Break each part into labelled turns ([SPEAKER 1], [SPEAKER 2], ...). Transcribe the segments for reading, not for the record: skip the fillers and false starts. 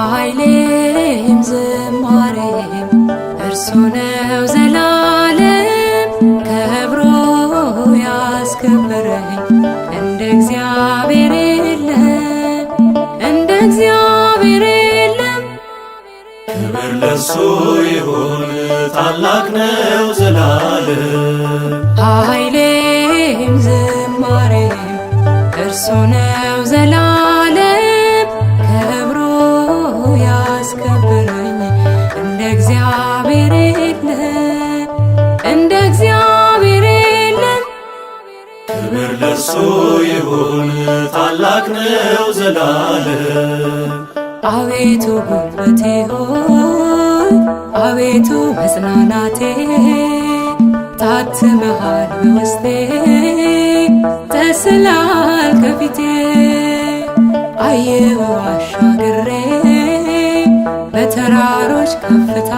[SPEAKER 1] ኃይሌም ዝማሬም እርሱ ነው ዘላለም ከብሮ ያስከበረኝ እንደ እግዚአብሔር የለም፣ እንደ እግዚአብሔር የለም።
[SPEAKER 2] ክብር ለእርሱ ይሁን፣ ታላቅ ነው ዘላለም።
[SPEAKER 1] ኃይሌም ዝማሬም እርሱ ነው ዘላለም ከብሮ ያስከበረኝ እንደ እግዚአብሔር የለም፣ እንደ እግዚአብሔር የለም።
[SPEAKER 2] ክብር ለእርሱ ይሁን፣ ታላቅ ነው ዘላለም።
[SPEAKER 1] አቤቱ ጉልበቴ ሆይ፣ አቤቱ መጽናናቴ፣ ታትመሃል በውስጤ፣ ተስለሃል ከፊቴ። አየሁ አሻግሬ በተራሮች ከፍታ፣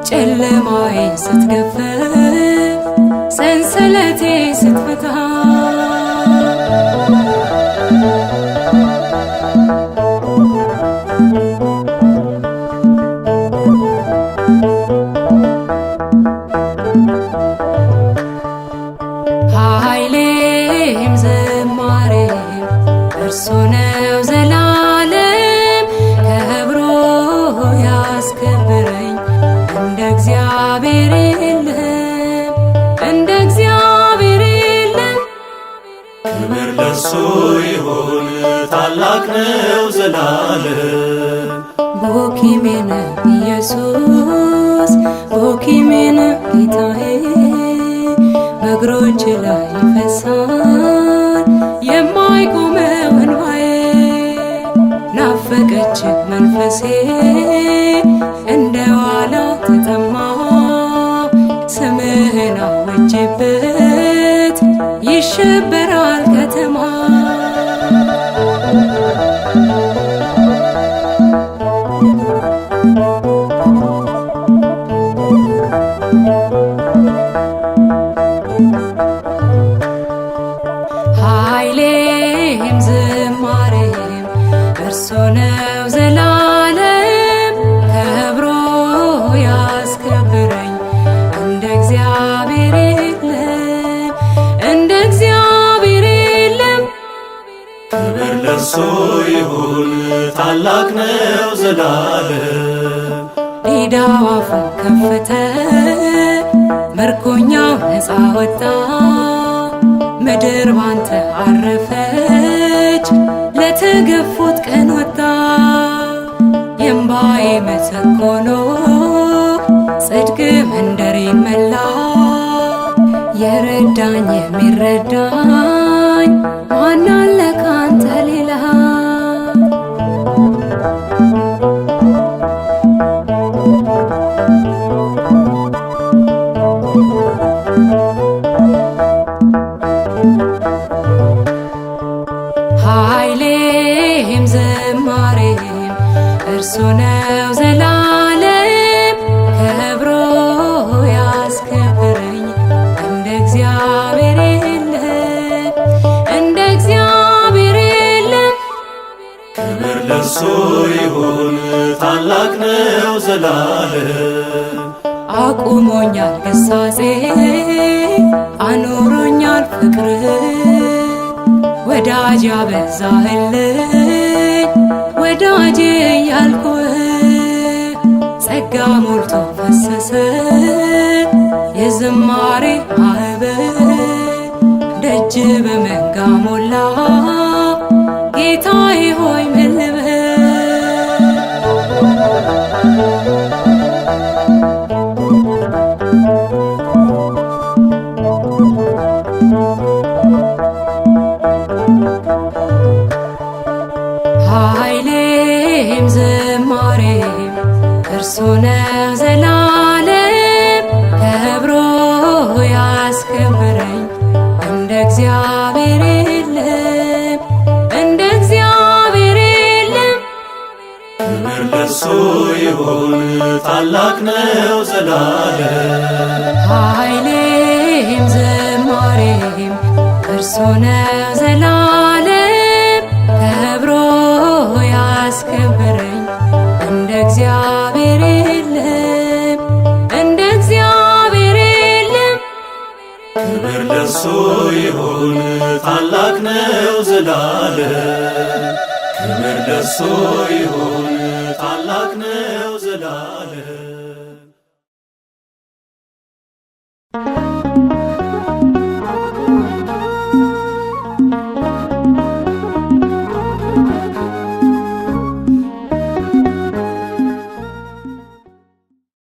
[SPEAKER 1] ጨለማዬን ስትገፍ፣ ሰንሰለቴ ስትፈታ። ኃይሌም ዝማሬም እርሱ ነው ዘላለም ከብሮ ያስከበረኝ እንደ እግዚአብሔር የለም፣ እንደ እግዚአብሔር የለም።
[SPEAKER 2] ክብር ለእርሱ ይሁን፣ ታላቅ ነው ዘላለም።
[SPEAKER 1] ቦኪሜነ ኢየሱስ፣ ቦኪሜነ ጌታዬ፣ በእግሮች ላይ ይፈሳል የማይቆመው እንባዬ። ናፈቀች መንፈሴ፣ እንደ ዋላ ተጠማ፣ ስምህን አውጄበት ይሸበራል ከተማ። ኃይሌም ዝማሬም እርሱ ነው ዘላለም ከብሮ ያስከበረኝ እንደ እግዚአብሔር የለም፣ እንደ እግዚአብሔር የለም።
[SPEAKER 2] ክብር ለእርሱ ይሁን፣ ታላቅ ነው ዘላለም።
[SPEAKER 1] ዲዳው አፉን ከፈተ፣ ምርኮኛው ነፃ ወጣ፣ ምድር ባንተ አረፈች፣ ለተገፉት ቀን ወጣ። የእምባዬ መሰክ ሆኖ ጽድቅ መንደሬን መላ። የረዳኝ የሚረዳኝ ማን አለ ካንተ ሌላ? ኃይሌም ዝማሬም እርሱ ነው ዘላለም ከብሮ ያስከበረኝ እንደ እግዚአብሔር የለም፣ እንደ እግዚአብሔር የለም።
[SPEAKER 2] ክብር ለእርሱ ይሁን፣ ታላቅ ነው ዘላለም።
[SPEAKER 1] አቁሞኛል ግሳጼ፣ አኑሮኛል ፍቅር፣ ወዳጅ ያበዛህልኝ ወዳጅ ያልኩህ። ጸጋ ሞልቶ ፈሰሰ የዝማሬ ማዕበል፣ ደጅ በመንጋ ሞላ፣ ጌታዬ ሆይ ምን ልበል? ኃይሌም ዝማሬም እርሱ ነው ዘላለም ከብሮ ያስከበረኝ እንደ እግዚአብሔር የለም፣ እንደ እግዚአብሔር የለም።
[SPEAKER 2] ክብር ለእርሱ ይሁን፣ ታላቅ ነው ዘላለም።
[SPEAKER 1] ኃይሌም ዝማሬም እርሱ ነው ዘላለም ከብሮ ያስከበረኝ እንደ እግዚአብሔር የለም፣ እንደ እግዚአብሔር የለም።
[SPEAKER 2] ክብር ለእርሱ ይሁን ታላቅ ነው ዘላለም። ክብር ለእርሱ ይሁን